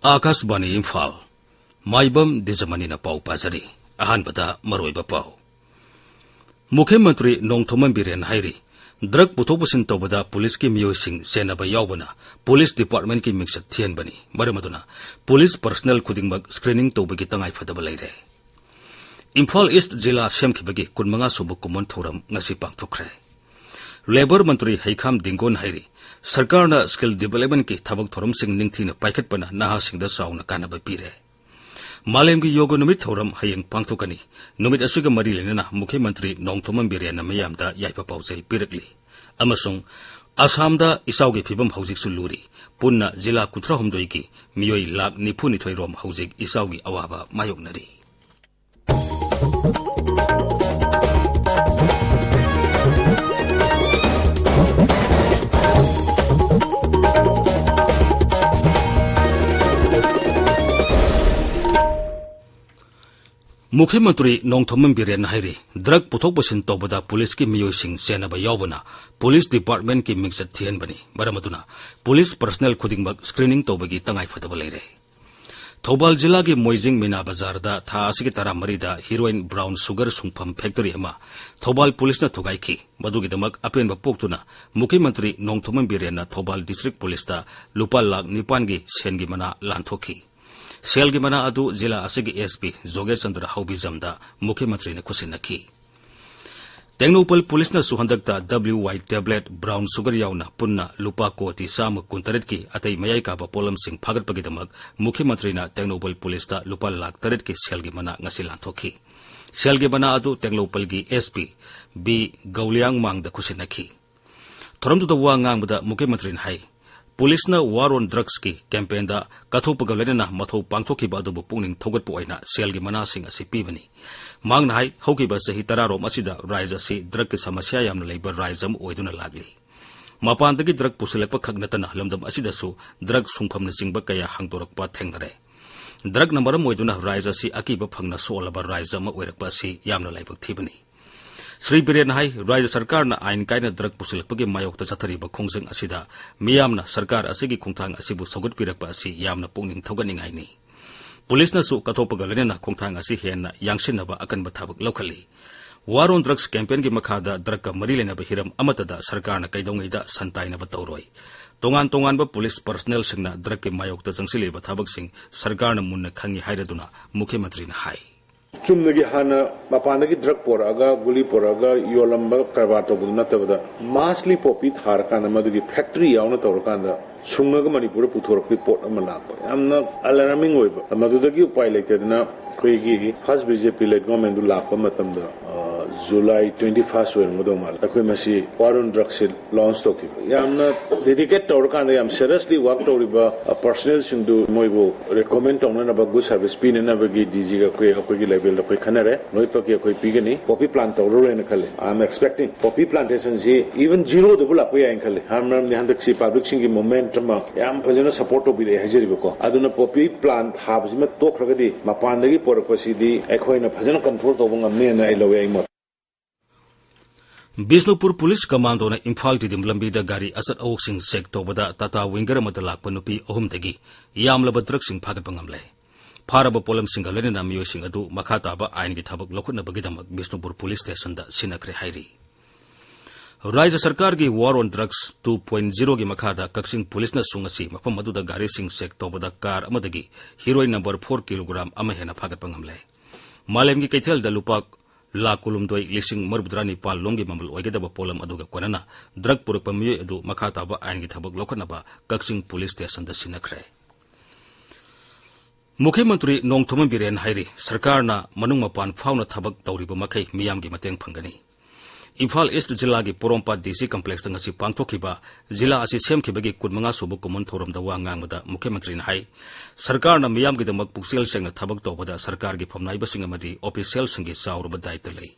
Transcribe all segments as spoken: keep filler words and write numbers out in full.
ꯑꯥꯀꯥꯁꯕꯥꯅꯤ ꯏꯝꯐꯥꯜ, ꯃꯥꯏꯕꯝ ꯗꯤꯖꯃꯅꯤꯅ ꯄꯥꯎ ꯄꯥꯖꯔꯤ꯫ ꯑꯍꯥꯟꯕꯗ ꯃꯔꯨꯑꯣꯏꯕ ꯄꯥꯎ꯫ ꯃꯨꯈ꯭ꯌ ꯃꯟꯇ꯭ꯔꯤ ꯅꯣꯡꯊꯣꯝꯕꯝ ꯕꯤꯔꯦꯟ ꯍꯥꯏꯔꯤ, ꯗ꯭ꯔꯒ ꯄꯨꯊꯣꯛ ꯄꯨꯁꯤꯟ ꯇꯧꯕꯗ ꯄꯨꯂꯤꯁꯀꯤ ꯃꯤꯑꯣꯏꯁꯤꯡ ꯆꯦꯟꯅꯕ ꯌꯥꯎꯕꯅ ꯄꯨꯂꯤꯁ ꯗꯤꯄꯥꯔꯠꯃꯦꯟꯠꯀꯤ ꯃꯤꯡꯆꯠ ꯊꯤꯍꯟꯕꯅꯤ꯫ ꯃꯔꯝ ꯑꯗꯨꯅ ꯄꯨꯂꯤꯁ ꯄꯔꯁꯅꯦꯜ ꯈꯨꯗꯤꯡꯃꯛ ꯁ꯭ꯀ꯭ꯔꯤꯅꯤꯡ ꯇꯧꯕꯒꯤ ꯇꯉꯥꯏꯐꯗꯕ ꯂꯩꯔꯦ꯫ ꯏꯝꯐꯥꯜ ꯏꯁ꯭ꯠ ꯖꯤꯂꯥ ꯁꯦꯝꯈꯤꯕꯒꯤ ꯀꯨꯟꯃꯉꯥ ꯁꯨꯕ ꯀꯨꯝꯑꯣꯟ ꯊꯧꯔꯝ ꯉꯁꯤ ꯄꯥꯡꯊꯣꯛꯈ꯭ꯔꯦ꯫ ꯂꯦꯕꯔ ꯃꯟꯇ꯭ꯔꯤ ꯍꯩꯈꯥꯝ ꯗꯤꯡꯒꯣꯟ ꯍꯥꯏꯔꯤ, ꯁꯔꯀꯥꯔꯅ ꯁ꯭ꯀꯤꯜ ꯗꯤꯚꯦꯂꯞꯃꯦꯟꯠꯀꯤ ꯊꯕꯛ ꯊꯧꯔꯝꯁꯤꯡ ꯅꯤꯡꯊꯤꯅ ꯄꯥꯏꯈꯠꯄꯅ ꯅꯍꯥꯁꯤꯡꯗ ꯆꯥꯎꯅ ꯀꯥꯟꯅꯕ ꯄꯤꯔꯦ꯫ ꯃꯥꯂꯦꯝꯒꯤ ꯌꯣꯒ ꯅꯨꯃꯤꯠ ꯊꯧꯔꯝ ꯍꯌꯦꯡ ꯄꯥꯡꯊꯣꯛꯀꯅꯤ꯫ ꯅꯨꯃꯤꯠ ꯑꯁꯤꯒ ꯃꯔꯤ ꯂꯩꯅꯅ ꯃꯨꯈ꯭ꯌ ꯃꯟꯇ꯭ꯔꯤ ꯅꯣꯡꯊꯣꯝꯕꯝ ꯕꯤꯔꯦꯟꯅ ꯃꯤꯌꯥꯝꯗ ꯌꯥꯏꯐ ꯄꯥꯎꯖꯦꯜ ꯄꯤꯔꯛꯂꯤ꯫ ꯑꯃꯁꯨꯡ ꯑꯁꯥꯝꯗ ꯏꯆꯥꯎꯒꯤ ꯐꯤꯕꯝ ꯍꯧꯖꯤꯛꯁꯨ ꯂꯨꯔꯤ꯫ ꯄꯨꯟꯅ ꯖꯤꯂꯥ ꯀꯨꯟꯊ꯭ꯔꯥꯍꯨꯝꯗꯣꯏꯒꯤ ꯃꯤꯑꯣꯏ ꯂꯥꯈ ꯅꯤꯐꯨꯅꯤꯊꯣꯏ ꯔꯣꯝ ꯍꯧꯖꯤꯛ ꯏꯆꯥꯎꯒꯤ ꯑꯋꯥꯕ ꯃꯥꯌꯣꯛꯅꯔꯤ꯫ ꯃꯨꯈ꯭ꯌ ꯃꯟꯇ꯭ꯔꯤ ꯅꯣꯡꯊꯣꯝꯕꯝ ꯕꯤꯔꯦꯟꯅ ꯍꯥꯏꯔꯤ, ꯗ꯭ꯔꯒ ꯄꯨꯊꯣꯛ ꯄꯨꯁꯤꯟ ꯇꯧꯕꯗ ꯄꯨꯂꯤꯁꯀꯤ ꯃꯤꯑꯣꯏꯁꯤꯡ ꯆꯦꯟꯅꯕ ꯌꯥꯎꯕꯅ ꯄꯨꯂꯤꯁ ꯗꯤꯄꯥꯔꯠꯃꯦꯟꯠꯀꯤ ꯃꯤꯡꯆꯠ ꯊꯤꯍꯟꯕꯅꯤ꯫ ꯃꯔꯝ ꯑꯗꯨꯅ ꯄꯨꯂꯤꯁ ꯄꯔꯁꯅꯦꯜ ꯈꯨꯗꯤꯡꯃꯛ ꯁ꯭ꯀ꯭ꯔꯤꯅꯤꯡ ꯇꯧꯕꯒꯤ ꯇꯉꯥꯏꯐꯗꯕ ꯂꯩꯔꯦ꯫ ꯊꯧꯕꯥꯜ ꯖꯤꯂꯥꯒꯤ ꯃꯣꯏꯖꯤꯡ ꯃꯤꯅꯥ ꯕꯖꯥꯔꯗ ꯊꯥ ꯑꯁꯤꯒꯤ ꯇꯔꯥꯃꯔꯤꯗ ꯍꯤꯔꯣꯏꯟ ꯕ꯭ꯔꯥꯎꯟ ꯁꯨꯒꯔ ꯁꯨꯡꯐꯝ ꯐꯦꯛꯇꯔꯤ ꯑꯃ ꯊꯧꯕꯥꯜ ꯄꯨꯂꯤꯁꯅ ꯊꯨꯒꯥꯏꯈꯤ꯫ ꯃꯗꯨꯒꯤꯗꯃꯛ ꯑꯄꯦꯟꯕ ꯄꯣꯛꯇꯨꯅ ꯃꯨꯈ꯭ꯌ ꯃꯟꯇ꯭ꯔꯤ ꯅꯣꯡꯊꯣꯝꯕꯝ ꯕꯤꯔꯦꯟꯅ ꯊꯧꯕꯥꯜ ꯗꯤꯁꯇ꯭ꯔꯤꯛ ꯄꯨꯂꯤꯁꯇ ꯂꯨꯄꯥ ꯂꯥꯈ ꯅꯤꯄꯥꯟꯒꯤ ꯁꯦꯟꯒꯤ ꯃꯅꯥ ꯂꯥꯟꯊꯣꯛꯈꯤ꯫ ꯁꯦꯜꯒꯤ ꯃꯅꯥ ꯑꯗꯨ ꯖꯤꯂꯥ ꯑꯁꯤꯒꯤ ꯑꯦꯁ ꯄꯤ ꯖꯣꯒꯦꯁ ꯆꯟꯗ꯭ꯔ ꯍꯥꯎꯕꯤꯖꯝꯗ ꯃꯨꯈ꯭ꯌ ꯃꯟꯇ꯭ꯔꯤꯅ ꯈꯨꯠꯁꯤꯟꯅꯈꯤ꯫ ꯇꯦꯡꯅꯧꯄꯜ ꯄꯨꯂꯤꯁꯅꯁꯨ ꯍꯟꯗꯛꯇ ꯗꯕ꯭ꯂꯤꯌꯨ ꯋꯥꯏ ꯇꯦꯕ꯭ꯂꯦꯠ ꯕ꯭ꯔꯥꯎꯟ ꯁꯨꯒꯔ ꯌꯥꯎꯅ ꯄꯨꯟꯅ ꯂꯨꯄꯥ ꯀꯣꯇꯤ ꯆꯥꯝꯃ ꯀꯨꯟꯇꯔꯦꯠꯀꯤ ꯑꯇꯩ ꯃꯌꯥꯏ ꯀꯥꯕ ꯄꯣꯠꯂꯝꯁꯤꯡ ꯐꯥꯒꯠꯄꯒꯤꯗꯃꯛ ꯃꯨꯈ꯭ꯌ ꯃꯟꯇ꯭ꯔꯤꯅ ꯇꯦꯡꯅꯧꯄꯜ ꯄꯨꯂꯤꯁꯇ ꯂꯨꯄꯥ ꯂꯥꯈ ꯇꯔꯦꯠꯀꯤ ꯁꯦꯜꯒꯤ ꯃꯅꯥ ꯉꯁꯤ ꯂꯥꯟꯊꯣꯛꯈꯤ꯫ ꯁꯦꯜꯒꯤ ꯃꯅꯥ ꯑꯗꯨ ꯇꯦꯡꯅꯧꯄꯜꯒꯤ ꯑꯦꯁ ꯄꯤ ꯕꯤ ꯒꯧꯂꯤꯌꯥꯡꯃꯥꯡꯗ ꯈꯨꯠꯁꯤꯟꯅꯈꯤ꯫ ꯊꯧꯔꯝꯗꯨꯗ ꯋꯥ ꯉꯥꯡꯕꯗ ꯃꯨꯈ꯭ꯌ ꯃꯟꯇ꯭ꯔꯤꯅ ꯍꯥꯏ, ꯄꯨꯂꯤꯁꯅ ꯋꯥꯔ ꯑꯣꯟ ꯗ꯭ꯔꯒꯁꯀꯤ ꯀꯦꯝꯄꯦꯟꯗ ꯀꯠꯊꯣꯛꯄꯒ ꯂꯣꯏꯅꯅ ꯃꯊꯧ ꯄꯥꯡꯊꯣꯛꯈꯤꯕ ꯑꯗꯨꯕꯨ ꯄꯨꯛꯅꯤꯡ ꯊꯧꯒꯠꯄ ꯑꯣꯏꯅ ꯁꯦꯜꯒꯤ ꯃꯅꯥꯁꯤꯡ ꯑꯁꯤ ꯄꯤꯕꯅꯤ꯫ ꯃꯍꯥꯛꯅ ꯍꯥꯏ, ꯍꯧꯈꯤꯕ ꯆꯍꯤ ꯇꯔꯥꯔꯣꯝ ꯑꯁꯤꯗ ꯔꯥꯖ꯭ꯌ ꯑꯁꯤ ꯗ꯭ꯔꯒꯀꯤ ꯁꯃꯁ꯭ꯌꯥ ꯌꯥꯝꯅ ꯂꯩꯕ ꯔꯥꯖ꯭ꯌ ꯑꯃ ꯑꯣꯏꯗꯨꯅ ꯂꯥꯛꯂꯤ꯫ ꯃꯄꯥꯟꯗꯒꯤ ꯗ꯭ꯔꯒ ꯄꯨꯁꯤꯜꯂꯛꯄ ꯈꯛ ꯅꯠꯇꯅ ꯂꯝꯗꯝ ꯑꯁꯤꯗꯁꯨ ꯗ꯭ꯔꯒ ꯁꯨꯡꯐꯝꯅꯆꯤꯡꯕ ꯀꯌꯥ ꯍꯥꯡꯗꯣꯔꯛꯄ ꯊꯦꯡꯅꯔꯦ꯫ ꯗ꯭ꯔꯒꯅ ꯃꯔꯝ ꯑꯣꯏꯗꯨꯅ ꯔꯥꯖ꯭ꯌ ꯑꯁꯤ ꯑꯀꯤꯕ ꯐꯪꯅ ꯁꯣꯛꯍꯜꯂꯕ ꯔꯥꯖ꯭ꯌ ꯑꯃ ꯑꯣꯏꯔꯛꯄ ꯑꯁꯤ ꯌꯥꯝꯅ ꯂꯥꯏꯕꯛ ꯊꯤꯕꯅꯤ꯫ ꯁ꯭ꯔꯤ ꯕꯤꯔꯦꯟꯅ ꯍꯥꯏ, ꯔꯥꯖ꯭ꯌ ꯁꯔꯀꯥꯔꯅ ꯑꯥꯏꯟ ꯀꯥꯏꯅ ꯗ꯭ꯔꯒ ꯄꯨꯁꯤꯜꯂꯛꯄꯒꯤ ꯃꯥꯌꯣꯛꯇ ꯆꯠꯊꯔꯤꯕ ꯈꯣꯡꯖꯪ ꯑꯁꯤꯗ ꯃꯤꯌꯥꯝꯅ ꯁꯔꯀꯥꯔ ꯑꯁꯤꯒꯤ ꯈꯣꯡꯊꯥꯡ ꯑꯁꯤꯕꯨ ꯁꯧꯒꯠꯄꯤꯔꯛꯄ ꯑꯁꯤ ꯌꯥꯝꯅ ꯄꯨꯛꯅꯤꯡ ꯊꯧꯒꯠꯅꯤꯡꯉꯥꯏꯅꯤ꯫ ꯄꯨꯂꯤꯁꯅꯁꯨ ꯀꯠꯊꯣꯛꯄꯒ ꯂꯣꯏꯅꯅ ꯈꯣꯡꯊꯥꯡ ꯑꯁꯤ ꯍꯦꯟꯅ ꯌꯥꯡꯁꯤꯟꯅꯕ ꯑꯀꯟꯕ ꯊꯕꯛ ꯂꯧꯈꯠꯂꯤ꯫ War on Drugs campaignꯒꯤ ꯃꯈꯥꯗ ꯗ꯭ꯔꯒꯀ ꯃꯔꯤ ꯂꯩꯅꯕ ꯍꯤꯔꯝ ꯑꯃꯠꯇꯗ ꯁꯔꯀꯥꯔꯅ ꯀꯩꯗꯧꯉꯩꯗ ꯁꯟ ꯇꯥꯏꯅꯕ ꯇꯧꯔꯣꯏ꯫ ꯇꯣꯉꯥꯟ ꯇꯣꯉꯥꯟꯕ ꯄꯨꯂꯤꯁ ꯄꯔꯁꯅꯦꯜꯁꯤꯡꯅ ꯗ꯭ꯔꯒꯀꯤ ꯃꯥꯌꯣꯛꯇ ꯆꯪꯁꯤꯜꯂꯤꯕ ꯊꯕꯛꯁꯤꯡ ꯁꯔꯀꯥꯔꯅ ꯃꯨꯟꯅ ꯈꯪꯏ ꯍꯥꯏꯔꯗꯨꯅ ꯃꯨꯈ꯭ꯌ ꯃꯟꯇ꯭ꯔꯤꯅ ꯍꯥꯏ꯫ ꯆꯨꯝꯅꯒꯤ ꯍꯥꯟꯅ ꯃꯄꯥꯟꯗꯒꯤ ꯗ꯭ꯔꯒ ꯄꯣꯔꯛꯑꯒ, ꯒꯨꯂꯤ ꯄꯣꯔꯛꯑꯒ ꯌꯣꯜꯂꯝꯕ ꯀꯔꯕꯥꯔ ꯇꯧꯕꯗꯨ ꯅꯠꯇꯕꯗ, ꯃꯥꯁꯂꯤ ꯄꯣꯄꯤ ꯊꯥꯔꯀꯥꯟꯗ ꯃꯗꯨꯒꯤ ꯐꯦꯛꯇꯔꯤ ꯌꯥꯎꯅ ꯇꯧꯔꯀꯥꯟꯗ ꯁꯨꯡꯉꯒ ꯃꯅꯤꯄꯨꯔꯗ ꯄꯨꯊꯣꯔꯛꯄꯒꯤ ꯄꯣꯠ ꯑꯃ ꯂꯥꯛꯄ, ꯌꯥꯝꯅ ꯑꯦꯂꯥꯔꯃꯤꯡ ꯑꯣꯏꯕ꯫ ꯃꯗꯨꯗꯒꯤ ꯎꯄꯥꯏ ꯂꯩꯇꯗꯅ ꯑꯩꯈꯣꯏꯒꯤ ꯐꯥꯔꯁ ꯕꯤ ꯖꯦ ꯄꯤ ꯂꯦꯠ ꯒꯣꯔꯃꯦꯟꯗꯨ ꯂꯥꯛꯄ ꯃꯇꯝꯗ, ꯑ, ꯖꯨꯂꯥꯏ ꯇ꯭ꯋꯦꯟꯇꯤ ꯐꯥꯔꯁ ꯑꯣꯏꯔꯝꯒꯗꯧ ꯃꯥꯜꯂꯦ, ꯑꯩꯈꯣꯏ ꯃꯁꯤ ꯋꯥꯔ ꯑꯣꯟ ꯗ꯭ꯔꯒꯁꯤ ꯂꯣꯟꯆ ꯇꯧꯈꯤꯕ꯫ ꯌꯥꯝꯅ ꯗꯦꯗꯤꯀꯦꯠ ꯇꯧꯔꯀꯥꯟꯗ ꯌꯥꯝ ꯁꯦꯔꯤꯌꯁꯂꯤ ꯋꯥꯔꯛ ꯇꯧꯔꯤꯕ, ꯑ, ꯄꯔꯁꯅꯦꯜꯁꯤꯡꯗꯨ ꯃꯣꯏꯕꯨ ꯔꯤꯀꯃꯦꯟ ꯇꯧꯅꯅꯕ, ꯒꯨꯗ ꯁꯔꯚꯤꯁ ꯄꯤꯅꯅꯕꯒꯤ ꯗꯤ ꯖꯤꯒ ꯑꯩꯈꯣꯏ, ꯑꯩꯈꯣꯏꯒꯤ ꯂꯦꯚꯦꯜꯗ ꯑꯩꯈꯣꯏ ꯈꯟꯅꯔꯦ꯫ ꯂꯣꯏ ꯄꯛꯀꯤ ꯑꯩꯈꯣꯏ ꯄꯤꯒꯅꯤ꯫ ꯄꯣꯄꯤ ꯄ꯭ꯂꯥꯟ ꯇꯧꯔꯔꯣꯏꯅ ꯈꯜꯂꯦ꯫ I am expecting ꯄꯣꯄꯤ ꯄ꯭ꯂꯥꯟꯇꯦꯁꯟꯁꯤ ꯏꯚꯟ ꯖꯤꯔꯣꯗꯕꯨ ꯂꯥꯛꯄ ꯌꯥꯏꯅ ꯈꯜꯂꯦ꯫ ꯍꯥꯏ ꯃꯔꯝꯗꯤ ꯍꯟꯗꯛꯁꯤ ꯄꯕ꯭ꯂꯤꯛꯁꯤꯡꯒꯤ ꯃꯨꯚꯃꯦꯟꯠ ꯑꯃ ꯌꯥꯝ ꯐꯖꯅ ꯁꯄꯣꯔꯠ ꯇꯧꯕꯤꯔꯛꯑꯦ ꯍꯥꯏꯖꯔꯤꯕꯀꯣ꯫ ꯑꯗꯨꯅ ꯄꯣꯄꯤ ꯄ꯭ꯂꯥꯟ ꯊꯥꯕꯁꯤꯃ ꯇꯣꯛꯈ꯭ꯔꯒꯗꯤ ꯃꯄꯥꯟꯗꯒꯤ ꯄꯨꯔꯛꯄꯁꯤꯗꯤ ꯑꯩꯈꯣꯏꯅ ꯐꯖꯅ ꯀꯟꯇ꯭ꯔꯣꯜ ꯇꯧꯕ ꯉꯝꯅꯦꯅ ꯑꯩ ꯂꯧꯋꯦ ꯑꯩ ꯃꯣꯠ꯫ ꯕꯤꯁꯅꯨꯄꯨꯔ ꯄꯨꯂꯤꯁ ꯀꯃꯥꯟꯗꯣꯅ ꯏꯝꯐꯥꯜ ꯇꯤꯗꯤꯝ ꯂꯝꯕꯤꯗ ꯒꯥꯔꯤ ꯑꯆꯠ ꯑꯋꯣꯛꯁꯤꯡ ꯆꯦꯛ ꯇꯧꯕꯗ ꯇꯥꯇꯥ ꯋꯤꯡꯒꯔ ꯑꯃꯗ ꯂꯥꯛꯄ ꯅꯨꯄꯤ ꯑꯍꯨꯝꯗꯒꯤ ꯌꯥꯝꯂꯕ ꯗ꯭ꯔꯒꯁꯤꯡ ꯐꯥꯒꯠꯄ ꯉꯝꯂꯦ꯫ ꯐꯥꯔꯕ ꯄꯣꯠꯂꯝꯁꯤꯡꯒ ꯂꯣꯏꯅꯅ ꯃꯤꯑꯣꯏꯁꯤꯡ ꯑꯗꯨ ꯃꯈꯥ ꯇꯥꯕ ꯑꯥꯏꯟꯒꯤ ꯊꯕꯛ ꯂꯧꯈꯠꯅꯕꯒꯤꯗꯃꯛ ꯕꯤꯁꯅꯨꯄꯨꯔ ꯄꯨꯂꯤꯁ ꯁ꯭ꯇꯦꯁꯟꯗ ꯁꯤꯟꯅꯈ꯭ꯔꯦ ꯍꯥꯏꯔꯤ꯫ ꯔꯥꯖ꯭ꯌ ꯁꯔꯀꯥꯔꯒꯤ War on Drugs two point zero ꯒꯤ ꯃꯈꯥꯗ ꯀꯛꯆꯤꯡ ꯄꯨꯂꯤꯁꯅꯁꯨ ꯉꯁꯤ ꯃꯐꯝ ꯑꯗꯨꯗ ꯒꯥꯔꯤꯁꯤꯡ ꯆꯦꯛ ꯇꯧꯕꯗ ꯀꯥꯔ ꯑꯃꯗꯒꯤ ꯍꯤꯔꯣꯏꯟ ꯅꯝꯕꯔ ꯐꯣꯔ ꯀꯤꯂꯣꯒ꯭ꯔꯥꯝ ꯑꯃ ꯍꯦꯟꯅ ꯐꯥꯒꯠꯄ ꯉꯝꯂꯦ꯫ ꯃꯥꯂꯦꯝꯒꯤ ꯀꯩꯊꯦꯜꯗ ꯂꯨꯄꯥ ꯂꯥꯈ ꯀꯨꯟꯍꯨꯝꯗꯣꯏ ꯂꯤꯁꯤꯡ ꯃꯔꯤꯐꯨꯇꯔꯥ ꯅꯤꯄꯥꯜ ꯂꯣꯝꯒꯤ ꯃꯃꯜ ꯑꯣꯏꯒꯗꯕ ꯄꯣꯠꯂꯝ ꯑꯗꯨꯒ ꯀꯣꯟꯅꯅ ꯗ꯭ꯔꯒ ꯄꯨꯔꯛꯄ ꯃꯤꯑꯣꯏ ꯑꯗꯨ ꯃꯈꯥ ꯇꯥꯕ ꯑꯥꯏꯟꯒꯤ ꯊꯕꯛ ꯂꯧꯈꯠꯅꯕ ꯀꯛꯆꯤꯡ ꯄꯨꯂꯤꯁ ꯁ꯭ꯇꯦꯁꯟꯗ ꯁꯤꯟꯅꯈ꯭ꯔꯦ꯫ ꯃꯨꯈ꯭ꯌ ꯃꯟꯇ꯭ꯔꯤ ꯅꯣꯡꯊꯣꯝꯕꯝ ꯕꯤꯔꯦꯟ ꯍꯥꯏꯔꯤ, ꯁꯔꯀꯥꯔꯅ ꯃꯅꯨꯡ ꯃꯄꯥꯟ ꯐꯥꯎꯅ ꯊꯕꯛ ꯇꯧꯔꯤꯕ ꯃꯈꯩ ꯃꯤꯌꯥꯝꯒꯤ ꯃꯇꯦꯡ ꯐꯪꯒꯅꯤ꯫ ꯏꯝꯐꯥꯜ ꯏꯁ꯭ꯠ ꯖꯤꯂꯥꯒꯤ ꯄꯣꯔꯣꯝꯄꯥꯠ ꯗꯤ ꯁꯤ ꯀꯝꯄ꯭ꯂꯦꯛꯁꯇ ꯉꯁꯤ ꯄꯥꯡꯊꯣꯛꯈꯤꯕ ꯖꯤꯂꯥ ꯑꯁꯤ ꯁꯦꯝꯈꯤꯕꯒꯤ ꯀꯨꯟꯃꯉꯥ ꯁꯨꯕ ꯀꯨꯝꯑꯣꯟ ꯊꯧꯔꯝꯗ ꯋꯥ ꯉꯥꯡꯕꯗ ꯃꯨꯈ꯭ꯌ ꯃꯟꯇ꯭ꯔꯤꯅ ꯍꯥꯏ, ꯁꯔꯀꯥꯔꯅ ꯃꯤꯌꯥꯝꯒꯤꯗꯃꯛ ꯄꯨꯛꯆꯦꯜ ꯁꯦꯡꯅ ꯊꯕꯛ ꯇꯧꯕꯗ ꯁꯔꯀꯥꯔꯒꯤ ꯐꯝꯅꯥꯏꯕꯁꯤꯡ ꯑꯃꯗꯤ ꯑꯣꯐꯤꯁꯤꯌꯦꯜꯁꯤꯡꯒꯤ ꯆꯥꯎꯔꯕ ꯗꯥꯌꯤꯠꯕ ꯂꯩ꯫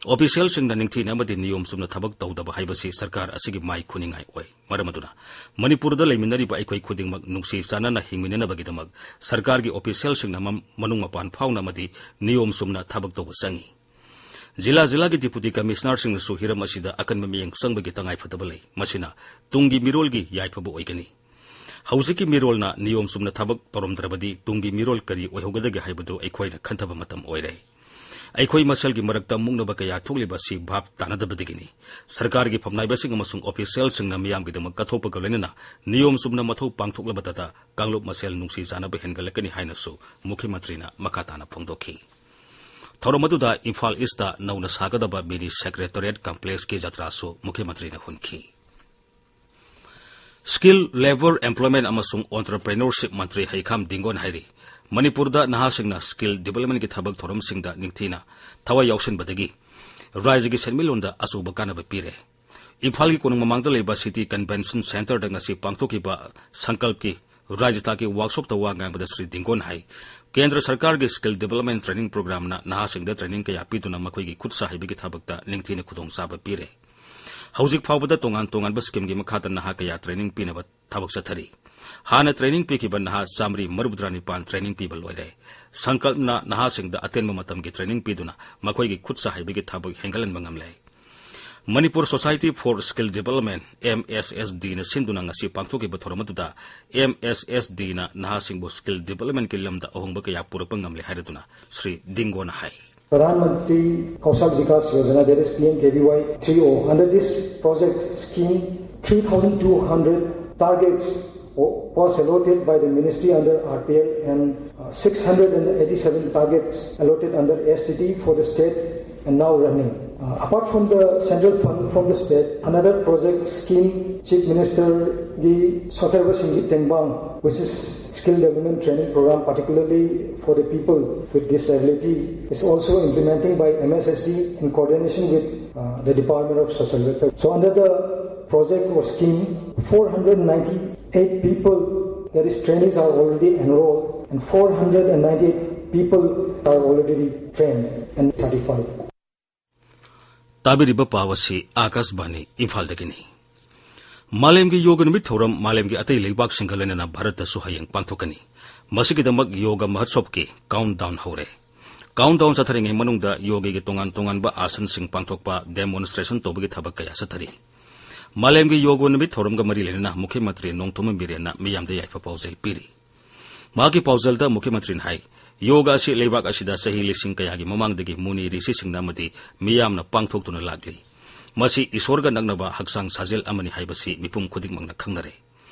ꯑꯣꯐꯤꯁꯤꯌꯦꯜꯁꯤꯡꯅ ꯅꯤꯡꯊꯤꯅ ꯑꯃꯗꯤ ꯅꯤꯌꯣꯝ ꯆꯨꯝꯅ ꯊꯕꯛ ꯇꯧꯗꯕ ꯍꯥꯏꯕꯁꯤ ꯁꯔꯀꯥꯔ ꯑꯁꯤꯒꯤ ꯃꯥꯏ ꯈꯨꯅꯤꯡꯉꯥꯏ ꯑꯣꯏ꯫ ꯃꯔꯝ ꯑꯗꯨꯅ ꯃꯅꯤꯄꯨꯔꯗ ꯂꯩꯃꯤꯟꯅꯔꯤꯕ ꯑꯩꯈꯣꯏ ꯈꯨꯗꯤꯡꯃꯛ ꯅꯨꯡꯁꯤ ꯆꯥꯟꯅꯅ ꯍꯤꯡꯃꯤꯟꯅꯅꯕꯒꯤꯗꯃꯛ ꯁꯔꯀꯥꯔꯒꯤ ꯑꯣꯐꯤꯁꯤꯌꯦꯜꯁꯤꯡꯅ ꯃꯝ-, ꯃꯅꯨꯡ ꯃꯄꯥꯟ ꯐꯥꯎꯅ ꯑꯃꯗꯤ ꯅꯤꯌꯣꯝ ꯆꯨꯝꯅ ꯊꯕꯛ ꯇꯧꯕ ꯆꯪꯏ꯫ ꯖꯤꯂꯥ ꯖꯤꯂꯥꯒꯤ ꯗꯤꯄꯨꯇꯤ ꯀꯃꯤꯁꯅꯔꯁꯤꯡꯅꯁꯨ ꯍꯤꯔꯝ ꯑꯁꯤꯗ ꯑꯀꯟꯕ ꯃꯤꯠꯌꯦꯡ ꯆꯪꯕꯒꯤ ꯇꯉꯥꯏꯐꯗꯕ ꯂꯩ꯫ ꯃꯁꯤꯅ ꯇꯨꯡꯒꯤ ꯃꯤꯔꯣꯜꯒꯤ ꯌꯥꯏꯐꯕ ꯑꯣꯏꯒꯅꯤ꯫ ꯍꯧꯖꯤꯛꯀꯤ ꯃꯤꯔꯣꯜꯅ ꯅꯤꯌꯣꯝ ꯆꯨꯝꯅ ꯊꯕꯛ ꯇꯧꯔꯝꯗ꯭ꯔꯕꯗꯤ ꯇꯨꯡꯒꯤ ꯃꯤꯔꯣꯜ ꯀꯔꯤ ꯑꯣꯏꯍꯧꯒꯗꯒꯦ ꯍꯥꯏꯕꯗꯨ ꯑꯩꯈꯣꯏꯅ ꯈꯟꯊꯕ ꯃꯇꯝ ꯑꯣꯏꯔꯦ꯫ ꯑꯩꯈꯣꯏ ꯃꯁꯦꯜꯒꯤ ꯃꯔꯛꯇ ꯃꯨꯛꯅꯕ ꯀꯌꯥ ꯊꯣꯛꯂꯤꯕ ꯑꯁꯤ ꯚꯥꯞ ꯇꯥꯅꯗꯕꯗꯒꯤꯅꯤ꯫ ꯁꯔꯀꯥꯔꯒꯤ ꯐꯝꯅꯥꯏꯕꯁꯤꯡ ꯑꯃꯁꯨꯡ ꯑꯣꯐꯤꯁꯤꯌꯦꯜꯁꯤꯡꯅ ꯃꯤꯌꯥꯝꯒꯤꯗꯃꯛ ꯀꯠꯊꯣꯛꯄꯒ ꯂꯣꯏꯅꯅ ꯅꯤꯌꯣꯝ ꯆꯨꯝꯅ ꯃꯊꯧ ꯄꯥꯡꯊꯣꯛꯂꯕꯗꯇ ꯀꯥꯡꯂꯨꯞ ꯃꯁꯦꯜ ꯅꯨꯡꯁꯤ ꯆꯥꯟꯅꯕ ꯍꯦꯟꯒꯠꯂꯛꯀꯅꯤ ꯍꯥꯏꯅꯁꯨ ꯃꯨꯈ꯭ꯌ ꯃꯟꯇ꯭ꯔꯤꯅ ꯃꯈꯥ ꯇꯥꯅ ꯐꯣꯡꯗꯣꯛꯈꯤ꯫ ꯊꯧꯔꯝ ꯑꯗꯨꯗ ꯏꯝꯐꯥꯜ ꯏꯁꯇ ꯅꯧꯅ ꯁꯥꯒꯗꯕ ꯃꯤꯅꯤ ꯁꯦꯀ꯭ꯔꯦꯇꯔꯤꯌꯦꯠ ꯀꯝꯄ꯭ꯂꯦꯛꯁꯀꯤ ꯖꯇ꯭ꯔꯥꯁꯨ ꯃꯨꯈ꯭ꯌ ꯃꯟꯇ꯭ꯔꯤꯅ ꯍꯨꯟꯈꯤ꯫ ꯁ꯭ꯀꯤꯜ, ꯂꯦꯕꯔ, ꯑꯦꯝꯄ꯭ꯂꯣꯏꯃꯦꯟ ꯑꯃꯁꯨꯡ ꯑꯣꯟꯇꯔꯄ꯭ꯔꯦꯅꯔꯁꯤꯞ ꯃꯟꯇ꯭ꯔꯤ ꯍꯩꯈꯥꯝ ꯗꯤꯡꯒꯣꯟ ꯍꯥꯏꯔꯤ, ꯃꯅꯤꯄꯨꯔꯗ ꯅꯍꯥꯁꯤꯡꯅ ꯁ꯭ꯀꯤꯜ ꯗꯤꯕꯂꯞꯃꯦꯟꯒꯤ ꯊꯕꯛ ꯊꯧꯔꯝꯁꯤꯡꯗ ꯅꯤꯡꯊꯤꯅ ꯊꯋꯥꯏ ꯌꯥꯎꯁꯤꯟꯕꯗꯒꯤ ꯔꯥꯖ꯭ꯌꯒꯤ ꯁꯦꯟꯃꯤꯠꯂꯣꯟꯗ ꯑꯆꯧꯕ ꯀꯥꯟꯅꯕ ꯄꯤꯔꯦ꯫ ꯏꯝꯐꯥꯜꯒꯤ ꯀꯣꯅꯨꯡ ꯃꯃꯥꯡꯗ ꯂꯩꯕ ꯁꯤꯇꯤ ꯀꯟꯚꯦꯟꯁꯟ ꯁꯦꯟꯇꯔꯗ ꯉꯁꯤ ꯄꯥꯡꯊꯣꯛꯈꯤꯕ ꯁꯪꯀꯜꯞꯀꯤ ꯔꯥꯖ꯭ꯌ ꯊꯥꯛꯀꯤ ꯋꯥꯔꯛꯁꯣꯞꯇ ꯋꯥ ꯉꯥꯡꯕꯗ ꯁ꯭ꯔꯤ ꯗꯤꯡꯒꯣꯟ ꯍꯥꯏ, ꯀꯦꯟꯗ꯭ꯔ ꯁꯔꯀꯥꯔꯒꯤ ꯁ꯭ꯀꯤꯜ ꯗꯤꯕꯂꯞꯃꯦꯟ ꯇ꯭ꯔꯦꯅꯤꯡ ꯄ꯭ꯔꯣꯒ꯭ꯔꯥꯝꯅ ꯅꯍꯥꯁꯤꯡꯗ ꯇ꯭ꯔꯦꯅꯤꯡ ꯀꯌꯥ ꯄꯤꯗꯨꯅ ꯃꯈꯣꯏꯒꯤ ꯈꯨꯠ ꯁꯥ ꯍꯩꯕꯒꯤ ꯊꯕꯛꯇ ꯅꯤꯡꯊꯤꯅ ꯈꯨꯗꯣꯡꯆꯥꯕ ꯄꯤꯔꯦ꯫ ꯍꯧꯖꯤꯛ ꯐꯥꯎꯕꯗ ꯇꯣꯉꯥꯟ ꯇꯣꯉꯥꯟꯕ ꯁ꯭ꯀꯤꯝꯒꯤ ꯃꯈꯥꯗ ꯅꯍꯥ ꯀꯌꯥ ꯇ꯭ꯔꯦꯅꯤꯡ ꯄꯤꯅꯕ ꯊꯕꯛ ꯆꯠꯊꯔꯤ꯫ ꯍꯥꯟꯅ ꯇ꯭ꯔꯦꯅꯤꯡ ꯄꯤꯈꯤꯕ ꯅꯍꯥ ꯆꯥꯃꯔꯤ ꯃꯔꯤꯐꯨꯇꯔꯥꯅꯤꯄꯥꯟ ꯇ꯭ꯔꯦꯅꯤꯡ ꯄꯤꯕ ꯂꯣꯏꯔꯦ꯫ ꯁꯪꯀꯜꯞꯅ ꯅꯍꯥꯁꯤꯡꯗ ꯑꯇꯦꯟꯕ ꯃꯇꯝꯒꯤ ꯇ꯭ꯔꯦꯅꯤꯡ ꯄꯤꯗꯨꯅ ꯃꯈꯣꯏꯒꯤ ꯈꯨꯠ ꯁꯥ ꯍꯩꯕꯒꯤ ꯊꯕꯛ ꯍꯦꯟꯒꯠꯍꯟꯕ ꯉꯝꯂꯦ꯫ Manipur society for skill development, M S S ꯗꯤꯅ ꯁꯤꯟꯗꯨꯅ ꯉꯁꯤ ꯄꯥꯡꯊꯣꯛꯈꯤꯕ ꯊꯧꯔꯝ ꯑꯗꯨꯗ ꯑꯦꯝ ꯑꯦꯁ ꯑꯦꯁ ꯗꯤꯅ ꯅꯍꯥꯁꯤꯡꯕꯨ ꯁ꯭ꯀꯤꯜ ꯗꯤꯕꯂꯞꯃꯦꯟꯒꯤ ꯂꯝꯗ ꯑꯍꯣꯡꯕ ꯀꯌꯥ ꯄꯨꯔꯛꯄ ꯉꯝꯂꯦ ꯍꯥꯏꯔꯗꯨꯅ ꯁ꯭ꯔꯤ ꯗꯤꯡꯒꯣꯅ ꯍꯥꯏ꯫ प्रधानमंत्री कौशल विकास योजना, that is P M K V Y three O. Under this project scheme, three thousand two hundred targets was allotted by the ministry under R P L and uh, six hundred eighty-seven targets allotted under S T T for the state and now running. Uh, apart from the central fund from the state, another project scheme Chief Minister Gi Soterba Singh Tengbang, which is skill development training program, particularly for the people with disability, is also implementing by M S S D in coordination with uh, the Department of Social Welfare. So under the project or scheme, four hundred ninety-eight people, that is trainees, are already enrolled and four hundred ninety-eight people are already trained and certified. ꯇꯥꯕꯤꯔꯤꯕ ꯄꯥꯎ ꯑꯁꯤ ꯑꯥꯀꯥꯁꯕꯥꯅꯤ ꯏꯝꯐꯥꯜꯗꯒꯤꯅꯤ꯫ ꯃꯥꯂꯦꯝꯒꯤ ꯌꯣꯒ ꯅꯨꯃꯤꯠ ꯊꯧꯔꯝ ꯃꯥꯂꯦꯝꯒꯤ ꯑꯇꯩ ꯂꯩꯕꯥꯛꯁꯤꯡꯒ ꯂꯣꯏꯅꯅ ꯚꯥꯔꯠꯇꯁꯨ ꯍꯌꯦꯡ ꯄꯥꯡꯊꯣꯛꯀꯅꯤ꯫ ꯃꯁꯤꯒꯤꯗꯃꯛ ꯌꯣꯒ ꯃꯍꯣꯠꯁꯣꯞꯀꯤ ꯀꯥꯎꯟꯠꯗꯥꯎꯟ ꯍꯧꯔꯦ꯫ Countdown ꯆꯠꯊꯔꯤꯉꯩ ꯃꯅꯨꯡꯗ ꯌꯣꯒꯒꯤ ꯇꯣꯉꯥꯟ ꯇꯣꯉꯥꯟꯕ ꯑꯥꯁꯟꯁꯤꯡ ꯄꯥꯡꯊꯣꯛꯄ, demonstration ꯇꯧꯕꯒꯤ ꯊꯕꯛ ꯀꯌꯥ ꯆꯠꯊꯔꯤ꯫ ꯃꯥꯂꯦꯝꯒꯤ ꯌꯣꯒ ꯅꯨꯃꯤꯠ ꯊꯧꯔꯝꯒ ꯃꯔꯤ ꯂꯩꯅꯅ ꯃꯨꯈ꯭ꯌ ꯃꯟꯇ꯭ꯔꯤ ꯅꯣꯡꯊꯣꯝꯕꯝ ꯕꯤꯔꯦꯟꯅ ꯃꯤꯌꯥꯝꯗ ꯌꯥꯏꯐ ꯄꯥꯎꯖꯦꯜ ꯄꯤꯔꯤ꯫ ꯃꯍꯥꯛꯀꯤ ꯄꯥꯎꯖꯦꯜꯗ ꯃꯨꯈ꯭ꯌ ꯃꯟꯇ꯭ꯔꯤꯅ ꯍꯥꯏ, ꯌꯣꯒ ꯑꯁꯤ ꯂꯩꯕꯥꯛ ꯑꯁꯤꯗ ꯆꯍꯤ ꯂꯤꯁꯤꯡ ꯀꯌꯥꯒꯤ ꯃꯃꯥꯡꯗꯒꯤ ꯃꯨꯅꯤ ꯔꯤꯁꯤꯁꯤꯡꯅ ꯑꯃꯗꯤ ꯃꯤꯌꯥꯝꯅ ꯄꯥꯡꯊꯣꯛꯇꯨꯅ ꯂꯥꯛꯂꯤ꯫ ꯃꯁꯤ ꯏꯁꯣꯔꯒ ꯅꯛꯅꯕ ꯍꯛꯆꯥꯡ ꯁꯥꯖꯦꯜ ꯑꯃꯅꯤ ꯍꯥꯏꯕꯁꯤ ꯃꯤꯄꯨꯝ ꯈꯨꯗꯤꯡꯃꯛꯅ ꯈꯪꯅꯔꯦ꯫